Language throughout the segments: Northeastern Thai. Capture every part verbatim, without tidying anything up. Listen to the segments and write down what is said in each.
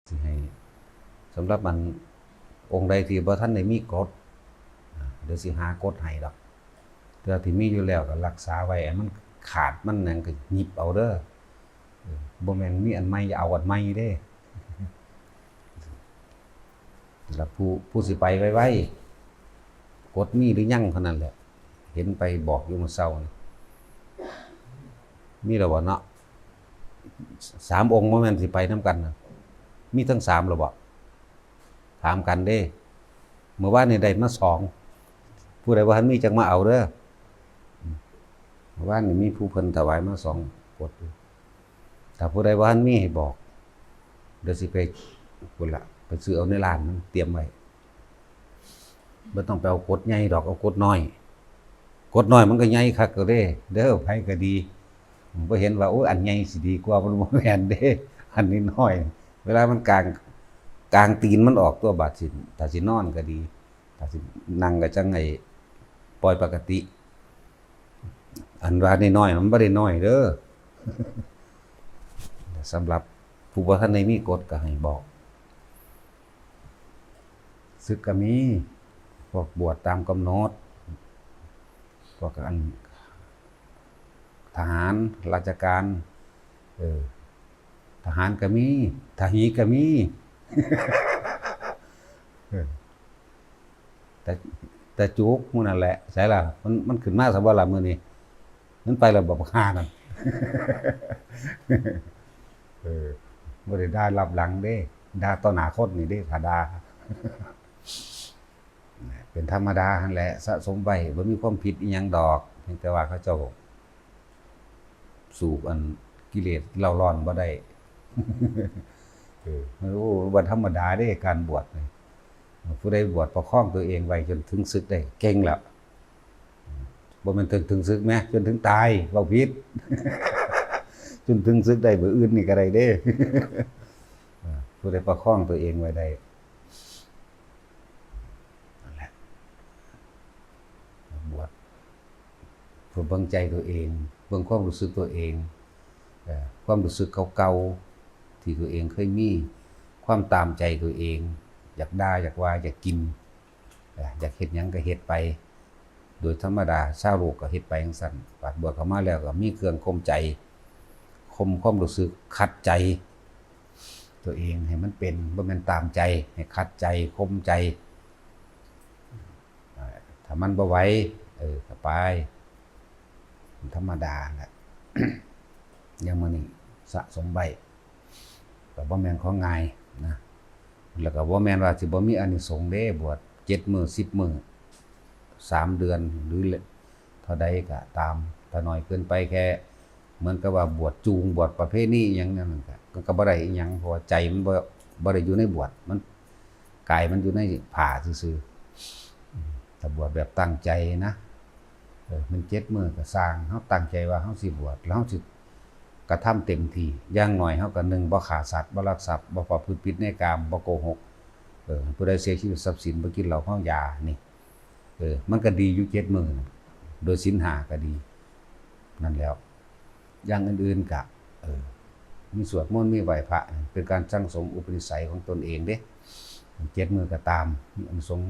สิให้ สำหรับอันองค์ใดที่บ่ทันได้มีกรด อ่า เดี๋ยวสิหากรดให้ดอก แต่ที่มีอยู่แล้วก็รักษาไว้ อันมันขาดมันหยังก็หยิบเอาเด้อ เออ บ่แม่นมีอันใหม่อย่าเอาอันใหม่เด้ แล้วผู้ ผู้สิไปไวๆ กรดมีหรือยังเท่านั้นแหละ เห็นไปบอกอยู่มื้อเช้านี่ มีแล้วบ่เนาะ สามองค์บ่แม่นสิไปนำกันนะ มีทั้งสามแล้วบ่ ถามกันเด้ มื้อวานนี่ได้มาสอง ผู้ใดบ่ทันมีจักมาเอาเด้อ มื้อวานนี่มีผู้เพิ่นถวายมาสองกรดอยู่ ถ้าผู้ใดบ่ทันมีให้บอก เดี๋ยวสิไป พุ้นละ ไปซื้อเอาในร้านมันเตรียมไว้ บ่ต้องไปเอากรดใหญ่ดอก เอากรดน้อย กรดน้อยมันก็ใหญ่คักก็เด้ เด้อ ไผก็ดี บ่เห็นว่า โอ้ย อันใหญ่สิดีกว่า มันบ่แม่นเด้ อันน้อยๆ เวลามันกาง กางตีนมันออกตัว บาดสิ ถ้าสินอนก็ดี ถ้าสินั่งก็จั่งไอ้ปล่อยปกติ อันว่าน้อยๆ มันบ่ได้น้อยเด้อ สำหรับผู้บ่ทันได้มีกรดก็ให้บอก สึกก็มี พวกบวชตามกำหนด พวกอัน ทหาร ราชการ เออ ทหารก็มี ทหารก็มี เออ แต่ แต่จุกหมู่นั่นแหละ ใส่ล่ะ มัน มันขึ้นมาซะบ่ล่ะมื้อนี้ มันไปแล้วบ่ บักห่านั่น เออ บ่ได้ด่าลับหลังเด้ ด่าต่อหน้าคนนี่เด้ ถ้าด่า เป็นธรรมดาหั่นแหละ สะสมไว้ บ่มีความผิดอิหยังดอก เพียงแต่ว่าเขาเจ้า สูบอันกิเลสเล่าร้อนบ่ได้ เออ มัน โอ้ บ่ธรรมดาเด้ การบวชนี่ ผู้ใดบวชประคองตัวเองไว้จนถึงสึกได้ เก่งแล้ว บ่แม่นถึง ถึงสึกแหม จนถึงตาย เว้าผิด จนถึงสึกได้ มื้ออื่นนี่ก็ได้เด้ เออ ผู้ใดประคองตัวเองไว้ได้ นั่นแหละ บวชเพื่อเบิ่งใจตัวเอง เบิ่งความรู้สึกตัวเอง เอ่อ ความรู้สึกเก่าๆ ที่ตัวเองเคยมี ความตามใจตัวเอง อยากด่า อยากว่า อยากกิน เอ่อ อยากเฮ็ดหยังก็เฮ็ดไป โดยธรรมดา ชาวโลกก็เฮ็ดไปจั่งซั้น บาดบวชเข้ามาแล้วก็มีเครื่องข่มใจ ข่มความรู้สึก ขัดใจ ตัวเองให้มันเป็น บ่แม่นตามใจ ให้ขัดใจ ข่มใจ อ่า ถ้ามันบ่ไหว เออ ก็ไป ธรรมดาแหละ อย่างมื้อนี้สะสมไว้ ก็บ่แม่นของง่ายนะ แล้วก็บ่แม่นว่าสิบ่มีอานิสงส์เด้ บวชเจ็ดมื้อ สิบมื้อ สามเดือน หรือเท่าใดก็ตาม ถ้าน้อยเกินไปแค่ เหมือนกับว่าบวชจูง บวชประเพณีอิหยังนั่นก็ มันก็บ่ได้อิหยัง เพราะว่าใจมันบ่ บ่ได้อยู่ในบวช มัน กายมันอยู่ในผ้าซื่อๆ ถ้าบวชแบบตั้งใจนะ เออ มันเจ็ดมื้อก็ซ่าง เฮาตั้งใจว่าเฮาสิบวช แล้วเฮาสิกระทำเต็มที่ อย่างน้อยเฮาก็ หนึ่ง บ่ฆ่าสัตว์ บ่ลักทรัพย์ บ่ประพฤติผิดในกาม บ่โกหก เออ ผู้ใดเสียชีวิตทรัพย์สิน บ่กินเหล้าเมายา นี่ เออ มันก็ดีอยู่เจ็ดมื้อนะ โดยศีลห้าก็ดี นั่นแหล้ว อย่างอื่นๆก็ เออ มีสวดมนต์ มีไหว้พระ เป็นการสั่งสมอุปนิสัยของตนเองเด้ เจ็ดมื้อก็ตาม มีอานิสงส์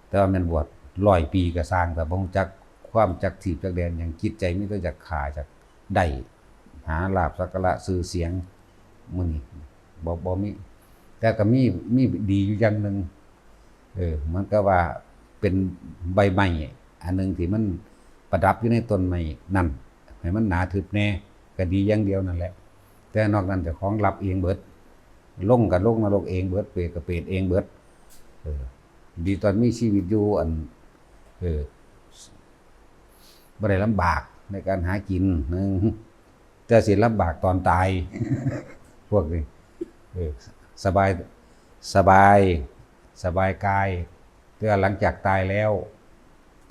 แต่ว่าแม่นบวชร้อยปีก็ซ่าง แต่บ่รู้จักความจักทีบจักแดนหยัง จิตใจมีแต่อยากฆ่า อยากได้ หาลาภสักการะชื่อเสียง มื้อนี้บ่ บ่มี แต่ก็มี มีดีอยู่อย่างหนึ่ง เออ มันก็ว่าเป็นใบไม้อันหนึ่งที่มันประดับอยู่ในต้นไม้นั่น ให้มันหนาทึบแน่ ก็ดีอย่างเดียวนั่นแหละ แต่นอกนั้นเจ้าของรับเองเบิด ลงก็ลงนรกเองเบิด เปรตก็เปรตเองเบิด เออ ดีตอนมีชีวิตอยู่ อัน เออ บ่ได้ลำบากในการหากิน หนึ่ง แต่สิลำบากตอนตาย พวกนี้ เออ สบาย สบาย สบายกาย แต่หลังจากตายแล้ว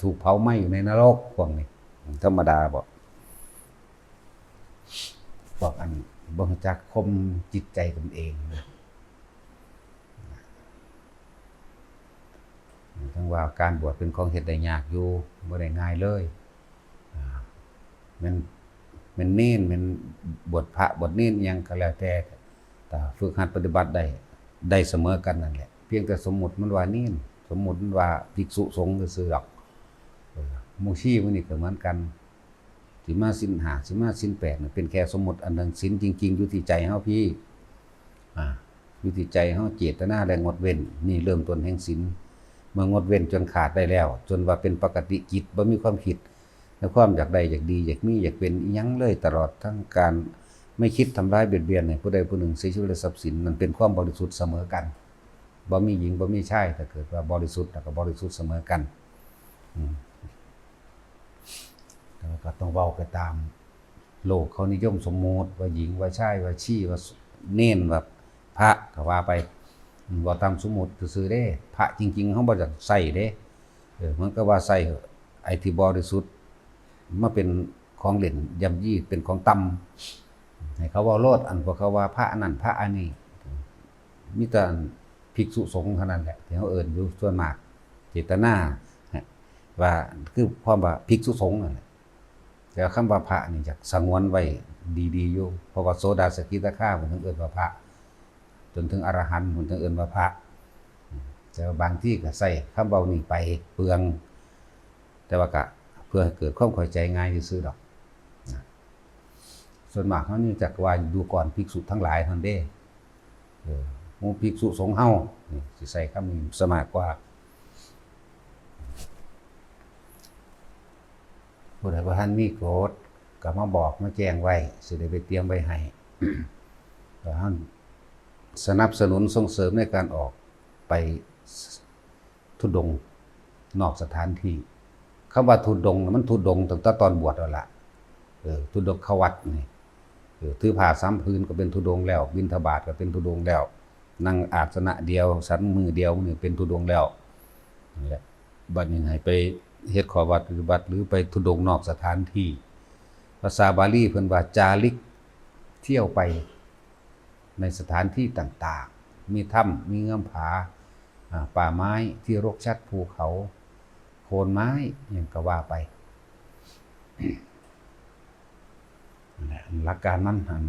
ถูกเผาไหม้อยู่ในนรก พวกนี้ ธรรมดาบ่ พวกอันบ่รู้จักข่มจิตใจตนเองนะ จั่งว่าการบวชเป็นของเฮ็ดได้ยากอยู่ บ่ได้ง่ายเลย อ่า แม่น แม่นเณร แม่นบวชพระ บวชเณรอิหยังก็แล้วแต่ ถ้าฝึกหัดปฏิบัติได้ ได้เสมอกันนั่นแหละ เพียงแต่สมมุติมันว่าเณร สมมุติมันว่าภิกษุสงฆ์ซื่อๆดอก เออ หมู่ชีหมู่นี่ก็เหมือนกัน สิมาศีลห้า สิมาศีลแปดนี่เป็นแค่สมมุติอันหนึ่ง ศีลจริงๆอยู่ที่ใจเฮาพี้ อ่า อยู่ที่ใจเฮาเจตนาและงดเว้น นี่เริ่มต้นแห่งศีล เมื่องดเว้นจนขาดได้แล้ว จนว่าเป็นปกติจิต บ่มีความคิดในความอยากได้ อยากดี อยากมี อยากเป็นอิหยังเลย ตลอดทั้งการไม่คิดทำร้ายเบียดเบียนให้ผู้ใดผู้หนึ่งเสียชีวิตและทรัพย์สิน นั่นเป็นความบริสุทธิ์เสมอกัน บ่มีหญิงบ่มีชาย ถ้าเกิดว่าบริสุทธิ์แล้วก็บริสุทธิ์เสมอกัน อืม แล้วก็ต้องเว้าไปตามโลกเขานิยมสมมุติ ว่าหญิงว่าชาย ว่าชี ว่าเณร ว่าพระก็ว่าไป อืม เว้าตามสมมุติซื่อๆเด้ พระจริงๆเฮาบ่อยากใส่เด้ เออ มันก็ว่าใส่เหอะ ไอ้ที่บริสุทธิ์มาเป็นของเล่นย่ำยี เป็นของต่ำ ให้เขาเว้าโลด อันพวกเขาว่าพระอันนั้นพระอันนี้ มีแต่ภิกษุสงฆ์เท่านั้นแหละที่เขาเอิ้นอยู่ส่วนมาก เจตนาว่าคือความว่าภิกษุสงฆ์นั่นแหละ แต่ว่าคำว่าพระนี่อยากสงวนไว้ดีๆอยู่ เพราะว่าโสดาสกิทาคาเพิ่นถึงเอิ้นว่าพระ จนถึงอรหันต์เพิ่นถึงเอิ้นว่าพระ แต่ว่าบางทีก็ใส่คำเว้านี้ไปเปลือง แต่ว่าก็เพื่อให้เกิดความเข้าใจง่ายซื่อๆดอกนะ ส่วนมากเขานี่จักว่าดูก่อนภิกษุทั้งหลายเท่านั้นเด้ เออ หมู่ภิกษุสงฆ์เฮา นี่สิใส่คำนี้ซะมากกว่า ผู้ใดบ่ทันมีโกรธก็มาบอกมาแจ้งไว้ สิได้ไปเตรียมไว้ให้ ก็ท่านสนับสนุนส่งเสริมในการออกไปธุดงค์นอกสถานที่ คำว่าธุดงค์น่ะ มันธุดงค์ตั้งแต่ตอนบวชแล้วล่ะ เออ ธุดงควัตรนี่ เออ ถือผ้าสามผืนก็เป็นธุดงค์แล้ว บิณฑบาตก็เป็นธุดงค์แล้ว นั่งอาสนะเดียว ฉันมื้อเดียวนี่เป็นธุดงค์แล้ว นั่นแหละ บัดนี้ให้ไปเฮ็ดข้อวัดปฏิบัติ หรือไปธุดงค์นอกสถานที่ ภาษาบาลีเพิ่นว่าจาริกเที่ยวไปในสถานที่ต่างๆ มีถ้ำ มีเงื้อมผา อ่า ป่าไม้ที่รกชัด ภูเขา โคนไม้ หยังก็ว่าไป นั่นแหละ หลักการมันหั่น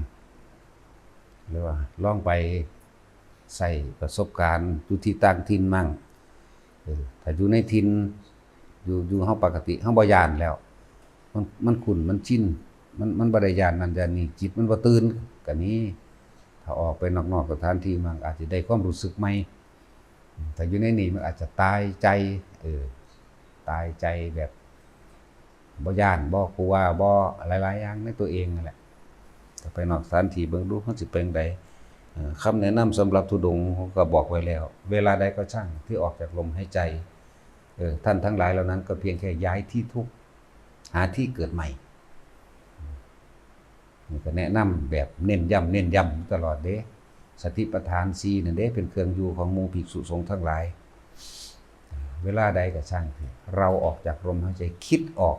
หรือว่าลองไปใช้ประสบการณ์อยู่ที่ต่างถิ่นมั่ง เออ ถ้าอยู่ในถิ่น อยู่ อยู่เฮาปกติ เฮาบ่ย้านแล้ว มัน มันคุ้น มันชิน มัน มันบ่ได้ย้านนั่นย้านนี่ จิตมันบ่ตื่น ก็มี ถ้าออกไปนอกๆสถานที่มั่ง อาจจะได้ความรู้สึกใหม่ ถ้าอยู่ในนี่มันอาจจะตายใจ เออ ตายใจแบบ บ่ย้าน บ่กลัว บ่หลายๆอย่างในตัวเองนั่นแหละ ก็ไปนอกสถานที่เบิ่งดู มันสิเป็นจั่งใด เอ่อ คำแนะนำสำหรับธุดงค์ ผมก็บอกไว้แล้ว เวลาใดก็ช่างที่ออกจากลมหายใจ เออ ท่านทั้งหลายเหล่านั้นก็เพียงแค่ย้ายที่ทุกข์ หาที่เกิดใหม่ นี่ก็แนะนำแบบเน้นย้ำ เน้นย้ำตลอดเด้ สติปัฏฐานสี่นั่นเด้ เป็นเครื่องอยู่ของหมู่ภิกษุสงฆ์ทั้งหลาย เวลาใดก็ช่างเถอะ เราออกจากลมหายใจ คิดออก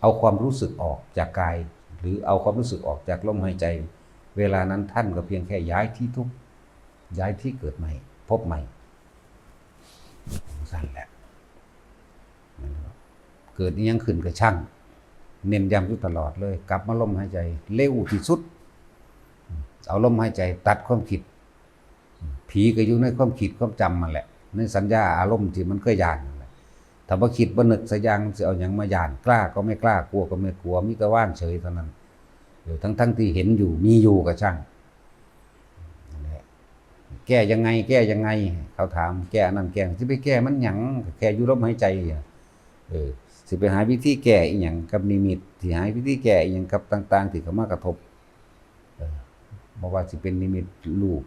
เอาความรู้สึกออกจากกาย หรือเอาความรู้สึกออกจากลมหายใจ เวลานั้นท่านก็เพียงแค่ย้ายที่ทุกข์ ย้ายที่เกิดใหม่ พบใหม่ จั่งซั้นแหละ เกิดอิหยังขึ้นก็ช่าง เน้นย้ำอยู่ตลอดเลย กลับมาลมหายใจเร็วที่สุด เอาลมหายใจตัดความคิด ผีก็อยู่ในความคิดความจำนั่นแหละ ในสัญญาอารมณ์ที่มันเคยย้านนั่นแหละ ถ้าบ่คิดบ่นึกสักอย่าง สิเอาหยังมาย้าน กล้าก็ไม่กล้า กลัวก็ไม่กลัว มีแต่วางเฉยเท่านั้น เออ ทั้งๆที่เห็นอยู่ มีอยู่ก็ช่าง นั่นแหละ แก้ยังไง แก้ยังไง เขาถาม แก้อันนั้นแก้ สิไปแก้มันหยัง แค่อยู่ลมหายใจอะ เออ สิไปหาวิธีแก้อีหยังกับนิมิต สิหาวิธีแก้อีหยังกับต่างๆที่เข้ามา กระทบ เออ บ่ว่าสิเป็นนิมิตรูป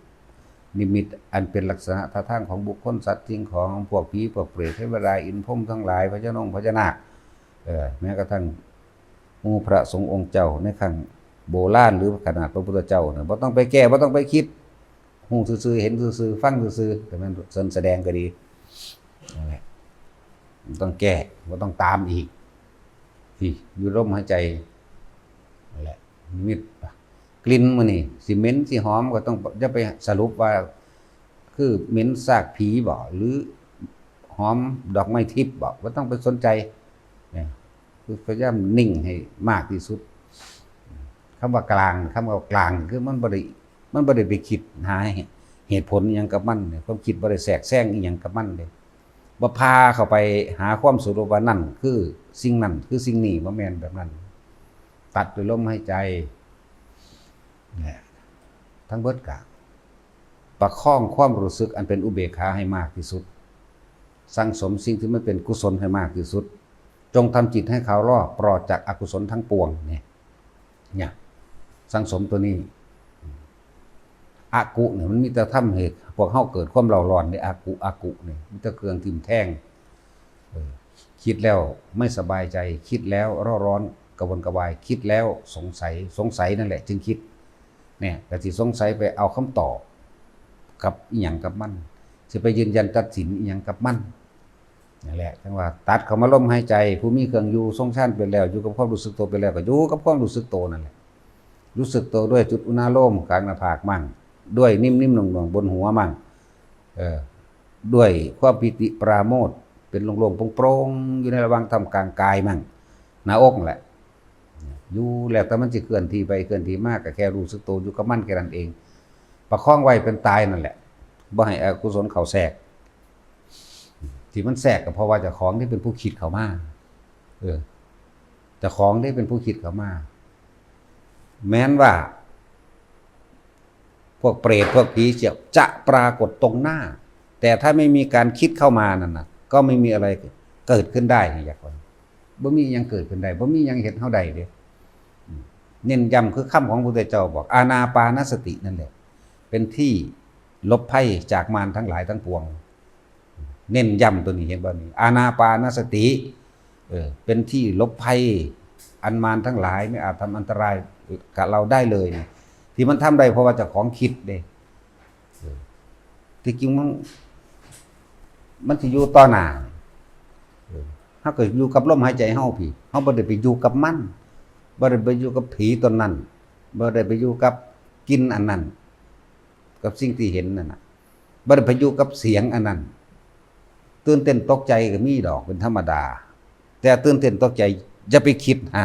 นิมิตอันเป็นลักษณะท่าทางของบุคคล สัตว์ สิ่งของ พวกผี พวกเปรต เทวดา อินทร์ พรหมทั้งหลาย พญานงพญานาค เออ แม้กระทั่งหมู่พระสงฆ์องค์เจ้าในครั้งโบราณ หรือขนาดพระพุทธเจ้าเนี่ย บ่ต้องไปแก้ บ่ต้องไปคิด ฮู้ซื่อๆ เห็นซื่อๆ ฟังซื่อๆ แต่มันเพิ่นแสดงก็ดี นั่นแหละ บ่ต้องแก้ บ่ต้องตามอีก ที่อยู่ลมหายใจ นั่นแหละ นิมิต กลิ่นมื้อนี้ สิเหม็น สิหอม ก็ต้อง อย่าไปสรุปว่า คือเหม็นซากผีบ่ หรือหอมดอกไม้ทิพย์บ่ บ่ต้องไปสนใจ เนี่ย คือพยายามนิ่งให้มากที่สุด คำว่ากลาง คำว่ากลาง คือมันบ่ได้ มันบ่ได้ไปคิดหาเห เหตุผลอิหยังกับมันเนี่ย ความคิดบ่ได้แทรกแซงอิหยังกับมันเลย บ่พาเข้าไปหาความสรุปว่านั่นคือสิ่งนั้น คือสิ่งนี้ บ่แม่นแบบนั้น ตัดด้วยลมหายใจ เนี่ย ทั้งเบิดกะ ประคองความรู้สึกอันเป็นอุเบกขาให้มากที่สุด สั่งสมสิ่งที่มันเป็นกุศลให้มากที่สุด จงทำจิตให้เขารอบปลอดจากอกุศลทั้งปวง เนี่ย เนี่ย สั่งสมตัวนี้ อากุเนี่ยมันมีแต่ทำให้พวกเฮาเกิดความเร่าร้อนเด้ อากุ อากุเนี่ยมีแต่เครื่องทิ่มแทง เออ คิดแล้วไม่สบายใจ คิดแล้วเร่าร้อนกระวนกระวาย คิดแล้วสงสัย สงสัยนั่นแหละจึงคิด เนี่ย ก็สิสงสัยไปเอาคำตอบกับอิหยังกับมัน สิไปยืนยันตัดสินอิหยังกับมัน นั่นแหละ จั่งว่าตัดเข้ามาลมหายใจ ผู้มีเครื่องอยู่ทรงฌานไปแล้ว อยู่กับความรู้สึกตัวไปแล้ว ก็อยู่กับความรู้สึกตัวนั่นแหละ รู้สึกตัวด้วยจุดอุณาโลมกลางหน้าผากมั่ง ด้วยนิ่มๆหน่วงๆบนหัวมั่ง เออ ด้วยความปีติปราโมทย์ เป็นโล่งๆโปร่งๆ อยู่ในระหว่างท่ามกลางกายมั่ง หน้าอกนั่นแหละ อยู่แล้วแต่มันสิเคลื่อนที่ไปเคลื่อนที่มา ก็แค่รู้สึกตัวอยู่กับมันแค่นั้นเอง ประคองไว้เป็นตายนั่นแหละ บ่ให้อกุศลเข้าแทรก ที่มันแทรกก็เพราะว่าเจ้าของที่เป็นผู้คิดเข้ามา เออ เจ้าของที่เป็นผู้คิดเข้ามา แม้นว่า พวกเปรตพวกผีจะ จะปรากฏตรงหน้า แต่ถ้าไม่มีการคิดเข้ามานั่นน่ะ ก็ไม่มีอะไรเกิดขึ้นได้ อยากว่า บ่มีหยังเกิดขึ้นได้ บ่มีหยังเฮ็ดเฮาได้เด้ อืม เน้นย้ำคือคำของพระพุทธเจ้าบอก อานาปานสตินั่นแหละ เป็นที่หลบภัยจากมารทั้งหลายทั้งปวง เน้นย้ำตัวนี้ เห็นบ่นี่ อานาปานสติ เออ เป็นที่หลบภัย อันมารทั้งหลายไม่อาจทำอันตรายกับเราได้เลยนะ ที่มันทำได้เพราะว่าเจ้าของคิดเด้ เออ ที่จริงมัน มันสิอยู่ต่อหน้า เออ เฮาก็อยู่กับลมหายใจเฮาพี้ เฮาบ่ได้ไปอยู่กับมัน บ่ได้ไปอยู่กับผีตนนั้น บ่ได้ไปอยู่กับกลิ่นอันนั้น กับสิ่งที่เห็นนั่นน่ะ บ่ได้ไปอยู่กับเสียงอันนั้น ตื่นเต้นตกใจก็มีดอก เป็นธรรมดา แต่ตื่นเต้นตกใจ อย่าไปคิดหา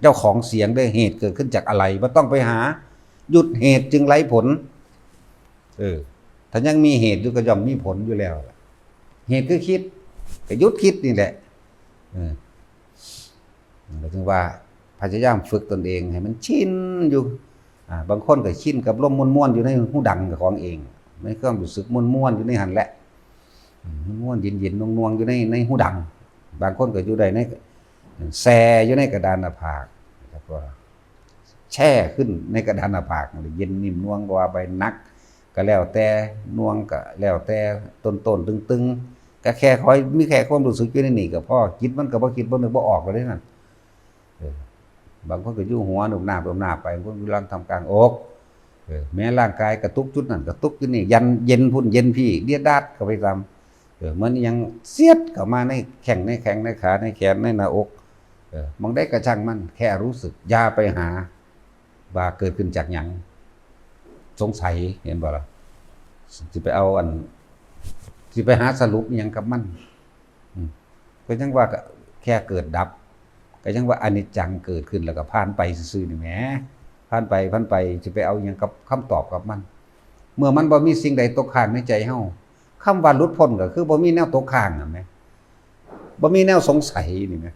เจ้าของเสียงเด้อ เหตุเกิดขึ้นจากอะไร บ่ต้องไปหา หยุดเหตุจึงไร้ผล เออ ถ้ายังมีเหตุอยู่ก็ย่อมมีผลอยู่แล้ว เหตุคือคิด ก็หยุดคิดนี่แหละ เออ ก็ถึงว่าพยายามฝึกตนเองให้มันชินอยู่ อ่า บางคนก็ชินกับลมม่วนๆอยู่ในหูดังของเอง ในความรู้สึกม่วนๆอยู่ในหั้นแหละ อืม ม่วนๆ เย็นๆ น่วงๆอยู่ใน ในหูดัง บางคนก็อยู่ได้ใน แช่อยู่ในกระดานหน้าผาก แล้วก็แช่ขึ้นในกระดานหน้าผาก เย็นนิ่มน่วง บ่ว่าไป หนักก็แล้วแต่ น่วงก็แล้วแต่ ต้นๆ ตึงๆ ก็แค่คอยมีแค่ความรู้สึกอยู่ในนี่ก็พอ จิตมันก็บ่คิดบ่นึกบ่ออกแล้วเด้นั่น เออ บางคนก็อยู่หัวหนุบหน้าหนุบหน้าไป บางคนอยู่หลังท่ามกลางอก เออ แม้ร่างกายกระตุกจุดนั่นกระตุกจุดนี่ ยันเย็นพุ่นเย็นพี้ เดียดดาดเข้าไปตาม เออ เหมือนอิหยังเสียดเข้ามาในแข้งในแขนในขาในแขนในหน้าอก เออ หม่องใดก็ช่างมัน แค่รู้สึก อย่าไปหาว่าเกิดขึ้นจากหยัง สงสัย เห็นบ่ล่ะ สิไปเอาอัน สิไปหาสรุปอิหยังกับมัน อืม ก็ยังว่าก็แค่เกิดดับ ก็ยังว่าอนิจจัง เกิดขึ้นแล้วก็ผ่านไปซื่อๆนี่แหม ผ่านไป ผ่านไป สิไปเอาอิหยังกับคำตอบกับมัน เมื่อมันบ่มีสิ่งใดตกค้างในใจเฮา คำว่าหลุดพ้นก็คือบ่มีแนวตกค้างนั่นแหม บ่มีแนวสงสัยนี่แหม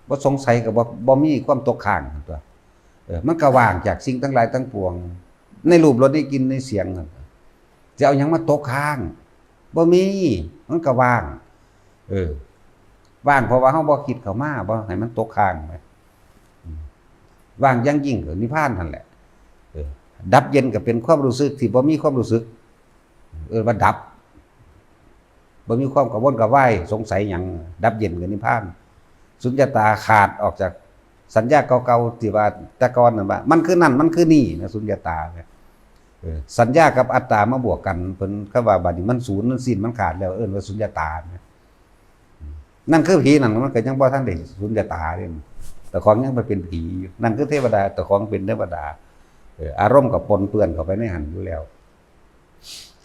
บ่สงสัยก็บ่ บ่มีความตกค้างนั่นตั๊ว เออ มันก็ว่างจากสิ่งทั้งหลายทั้งปวง ในรูปรสในกลิ่นในเสียงนั่น จะเอาหยังมาตกค้าง บ่มี มันก็ว่าง เออ ว่างเพราะว่าเฮาบ่คิดเข้ามา บ่ให้มันตกค้างไป อืม ว่างอย่างยิ่งก็นิพพานนั่นแหละ เออ ดับเย็นก็เป็นความรู้สึกที่บ่มีความรู้สึก เอิ้นว่าดับ บ่มีความกังวลกระวายสงสัยหยัง ดับเย็นก็นิพพาน สุญญตาขาดออกจากสัญญาเก่าๆที่ว่าแต่ก่อนนั่นว่า มันคือนั่น มันคือนี่นะ สุญญตาเนี่ย เออ สัญญากับอัตตามาบวกกัน เพิ่นก็ว่าบัดนี้มันสูญ มันสิ้น มันขาดแล้ว เอิ้นว่าสุญญตาเนี่ย นั่นคือผีนั่น มันก็ยังบ่ทันได้สุญญตาเด้ เจ้าของยังไปเป็นผีอยู่ นั่นคือเทวดา เจ้าของเป็นเทวดา เออ อารมณ์ก็ปนเปื้อนเข้าไปในหั้นอยู่แล้ว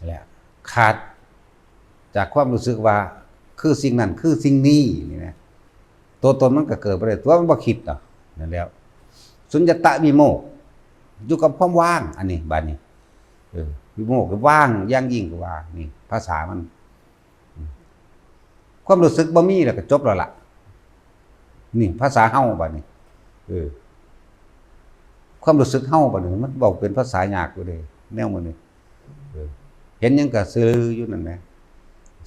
แหละ ขาดจากความรู้สึกว่าคือสิ่งนั้นคือสิ่งนี้นี่นะ ตัวตนมันก็เกิดบ่ได้ ตัวมันบ่คิดดอก นั่นแหล้ว สุญญตวิโมกข์ อยู่กับความว่าง อันนี้ บัดนี้ เออ วิโมกข์ว่างอย่างยิ่งกว่า นี่ภาษามัน ความรู้สึกบ่มีแล้วก็จบแล้วล่ะ นี่ภาษาเฮาบัดนี้ เออ ความรู้สึกเฮาบัดนี้ มันเว้าเป็นภาษายากอยู่เด้ แนวมื้อนี้ เออ เห็นหยังก็ซื่ออยู่นั่นแหละ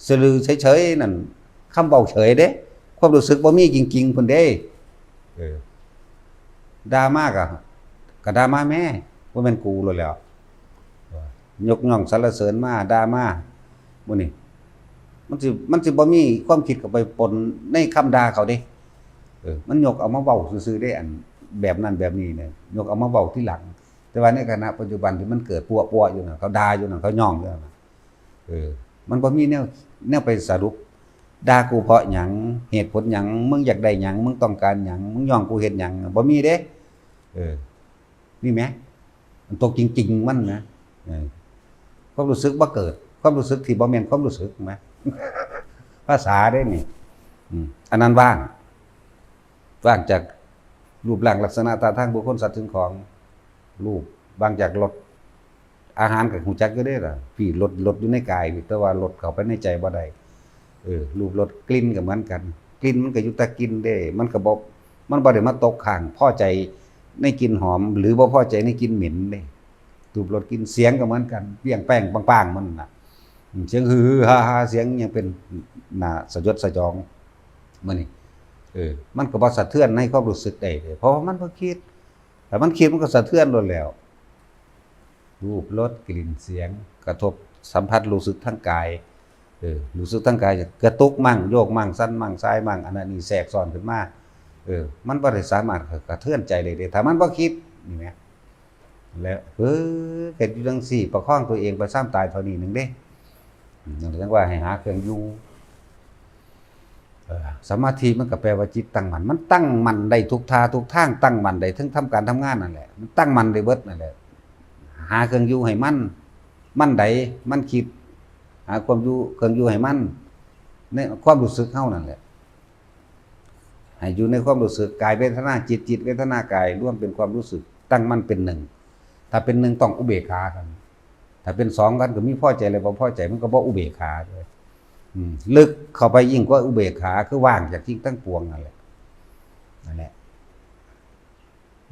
ซื่อเฉยๆนั่น คำเว้าเฉยเด้ ความรู้สึกบ่มีจริงๆพุ้นเด้ เออ ด่ามาก็ ก็ด่ามาแหม บ่แม่นกูโลดแหล้ว ยกย่องสรรเสริญมา ด่ามา มื้อนี้ มันสิ มันสิบ่มีความคิดเข้าไปปนในคำด่าเขาเด้ เออ มันยกเอามาเว้าซื่อๆเด้ อันแบบนั้นแบบนี้เนี่ย ยกเอามาเว้าทีหลัง แต่ว่าในขณะปัจจุบันที่มันเกิดปั่วๆอยู่น่ะ เขาด่าอยู่น่ะ เขาย่องอยู่น่ะ เออ มันบ่มีแนว แนวไปสรุป ด่ากูเพราะหยัง เหตุผลหยัง มึงอยากได้หยัง มึงต้องการหยัง มึงย่องกูเฮ็ดหยัง บ่มีเด้ เออ นี่แหม มันตกจริงๆมันนะ เออ ความรู้สึกบ่เกิด ความรู้สึกที่บ่แม่นความรู้สึกนะ ภาษาเด้นี่ อืม อันนั้นว่าง ว่างจากรูปร่างลักษณะท่าทางบุคคลสัตว์สิ่งของ รูป ว่างจากรส อาหารก็ฮู้จักอยู่เด้ล่ะ พี่ รส รสอยู่ในกาย แต่ว่ารสเข้าไปในใจบ่ได้ เออ รูป รส กลิ่นก็เหมือนกัน กลิ่นมันก็อยู่แต่กลิ่นเด้ มันก็บ่ มันบ่ได้มาตกค้าง พอใจในกลิ่นหอม หรือบ่พอใจในกลิ่นเหม็นเด้ รูป รส กลิ่น เสียงก็เหมือนกัน เปรี้ยงแป้งปังๆมันน่ะ อืม เสียงฮือๆฮ่าๆ เสียงหยังเป็นน่าสยดสยอง มื้อนี้ เออ มันก็บ่สะเทือนในความรู้สึกใดเลย เพราะว่ามันบ่คิด ถ้ามันคิดมันก็สะเทือนโลดแหล้ว รูป รส กลิ่น เสียง กระทบสัมผัสรู้สึกทางกาย เออ รู้สึกทางกายกระตุกมั่ง โยกมั่ง สั่นมั่ง ส่ายมั่ง อันนั้นนี่แทรกซ้อนขึ้นมา เออ มันบ่ได้สามารถกระเทือนใจได้เด้ ถ้ามันบ่คิด นี่แหม แล้ว เออ เฮ็ดอยู่จั่งซี้ ประคองตัวเองไปซ่ามตายเท่านี้หนึ่งเด้ อืม นั่นแหละจั่งว่าให้หาเครื่องอยู่ เออ สมาธิมันก็แปลว่าจิตตั้งมั่น มันตั้งมั่นได้ทุกท่าทุกทาง ตั้งมั่นได้ทั้งทำการทำงานนั่นแหละ มันตั้งมั่นได้เบิดนั่นแหละ หาเครื่องอยู่ให้มัน มันใด มันคิด หาความอยู่ เครื่องอยู่ให้มัน ในความรู้สึกเฮานั่นแหละ ให้อยู่ในความรู้สึก กายเวทนาจิต จิตเวทนากาย รวมเป็นความรู้สึก ตั้งมั่นเป็นหนึ่ง ถ้าเป็นหนึ่งต้องอุเบกขากัน ถ้าเป็นสองกันก็มีพอใจและบ่พอใจ มันก็บ่อุเบกขาเลย อืม ลึกเข้าไปยิ่งกว่าอุเบกขา คือว่างจากสิ่งทั้งปวงนั่นแหละ นั่นแหละ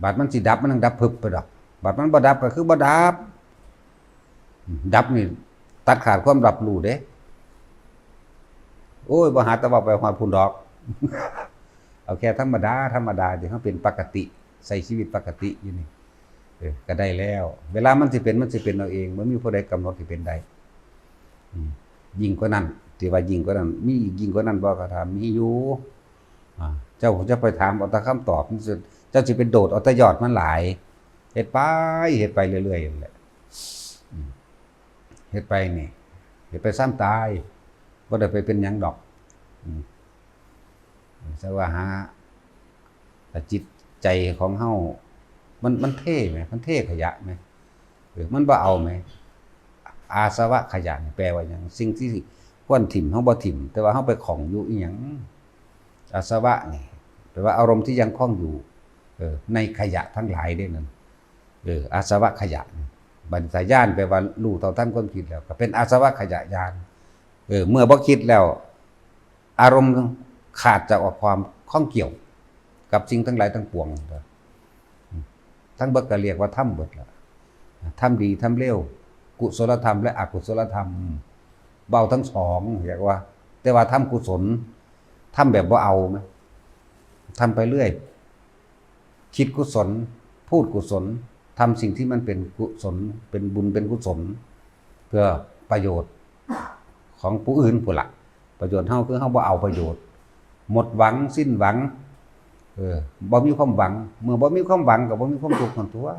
บัดมันสิดับ มันต้องดับพึบไปดอก บัดมันบ่ดับก็คือบ่ดับ ดับนี่ตัดขาดความรับรู้เด้ โอ้ย บ่หาแต่เว้าไปฮอดพุ้นดอก เอาแค่ธรรมดา ธรรมดาที่เฮาเป็นปกติ ใช้ชีวิตปกติอยู่นี่ เออ ก็ได้แล้ว เวลามันสิเป็น มันสิเป็นเอาเอง บ่มีผู้ใดกำหนดให้เป็นได้ อืม ยิ่งกว่านั้น ที่ว่ายิ่งกว่านั้น มีอีกยิ่งกว่านั้นบ่ ก็ถาม มีอยู่ อ่า เจ้าจะไปถามเอาแต่คำตอบ เจ้าสิไปโดดเอาแต่ยอดมันหลาย เฮ็ดไป เฮ็ดไปเรื่อยๆนั่นแหละ อืม เฮ็ดไปนี่ เฮ็ดไปซ่ามตาย บ่ได้ไปเป็นหยังดอก อืม แต่ว่าหา แต่จิตใจของเฮา มัน มันเทแหม มันเทขยะแหม เออ มันบ่เอาแหม อาสวะขยะนี่แปลว่าหยัง สิ่งที่ควรถิ่มเฮาบ่ถิ่ม แต่ว่าเฮาไปของอยู่อีหยัง อาสวะนี่ แปลว่าอารมณ์ที่ยังคล้องอยู่ เออ ในขยะทั้งหลายเด้นั่น เออ อาสวะขยะ บัดนี้ญาณแปลว่ารู้เท่าทันความคิดแล้ว ก็เป็นอาสวะขยะญาณ เออ เมื่อบ่คิดแล้ว อารมณ์ขาดจากความข้องเกี่ยว กับสิ่งทั้งหลายทั้งปวง ทั้งเบิดก็เรียกว่าธรรมเบิดละ ธรรมดีธรรมเลว กุศลธรรมและอกุศลธรรม เบาทั้งสอง เรียกว่า แต่ว่าธรรมกุศล ธรรมแบบบ่เอาไหม ทำไปเรื่อย คิดกุศล พูดกุศล ทำสิ่งที่มันเป็นกุศล เป็นบุญเป็นกุศล เพื่อประโยชน์ของผู้อื่นพู้นละ ประโยชน์เฮาคือเฮาบ่เอาประโยชน์ หมดหวัง สิ้นหวัง เออ บ่มีความหวัง เมื่อบ่มีความหวังก็บ่มีความทุกข์นั่นตั๊ว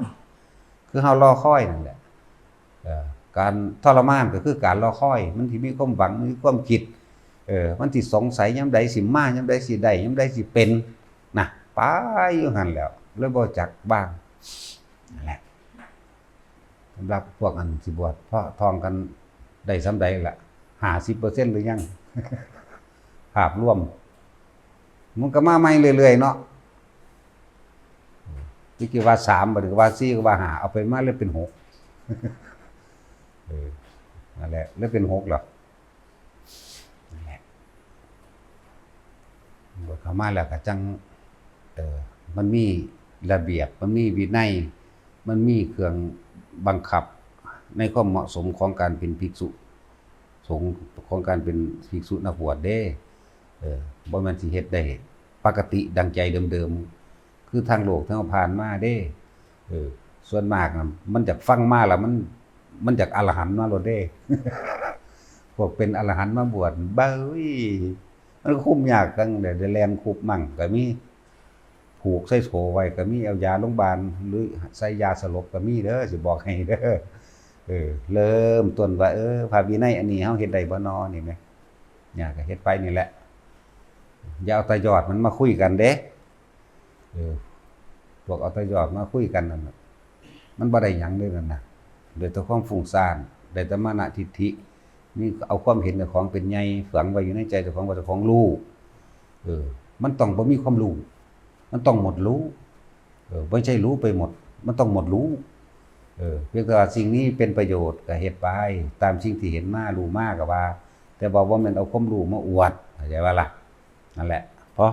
คือเฮารอคอยนั่นแหละ เอ่อ การทรมานก็คือการรอคอย มันสิมีความหวัง มีความคิด เออ มันสิสงสัยยามใดสิมา ยามใดสิได้ ยามใดสิเป็น นะ ไปอยู่หั่นแหล้ว เลยบ่จักบ้าง นั่นแหละ สำหรับพวกอันสิบวช เพราะท่องกันได้ส่ำใดล่ะ ห้าสิบเปอร์เซ็นต์ หรือยัง ภาพรวม มันก็มาใหม่เรื่อยๆเนาะ ที่คิดว่าสาม บัดนี้ก็ว่าสี่ ก็ว่าห้า เอาไปมาเลยเป็นหก เออ นั่นแหละ แล้วเป็นหกเหรอ นั่นแหละ บวชเข้ามาแล้วก็จั่ง เออ มันมีระเบียบ มันมีวินัย มันมีเครื่องบังคับ ในความเหมาะสมของการเป็นภิกษุสงฆ์ ของการเป็นภิกษุนักบวชเด้ เออ บ่แม่นสิเฮ็ดได้ปกติดังใจเดิมๆ คือทางโลกที่เฮาผ่านมาเด้ เออ ส่วนมากน่ะ มันอยากฟังมาแล้วมัน มันอยากอรหันต์มาโลดเด้ พวกเป็นอรหันต์มาบวช เบ้ย มันคุมยากจั่งใด๋ ได้แล่นคุบมั่งก็มี ผูกใส่โซ่ไว้ก็มี เอายาโรงพยาบาล หรือใส่ยาสลบก็มีเด้อ สิบอกให้เด้อ เออ เริ่มต้นว่า เออ พระวินัยอันนี้เฮาเฮ็ดได้บ่น้อนี่แหม เนี่ย ก็เฮ็ดไปนี่แหละ อย่าเอาแต่ยอดมันมาคุยกันเด้ เออ พวกเอาแต่ยอดมาคุยกันนั่นน่ะ มันบ่ได้หยังเลยนั่นน่ะ ได้แต่ความฟุ้งซ่าน ได้แต่มานะทิฏฐิ นี่เอาความเห็นเจ้าของเป็นใหญ่ ฝังไว้อยู่ในใจเจ้าของ ว่าเจ้าของรู้ เออ มันต้องบ่มีความรู้ มันต้องหมดรู้ เออ บ่ใช่รู้ไปหมด มันต้องหมดรู้ เออ เพียงแต่ว่าสิ่งนี้เป็นประโยชน์ก็เฮ็ดไป ตามสิ่งที่เห็นมารู้มาก็ว่า แต่ว่าบ่แม่นเอาความรู้มาอวด เข้าใจบ่ล่ะ นั่นแหละ พอ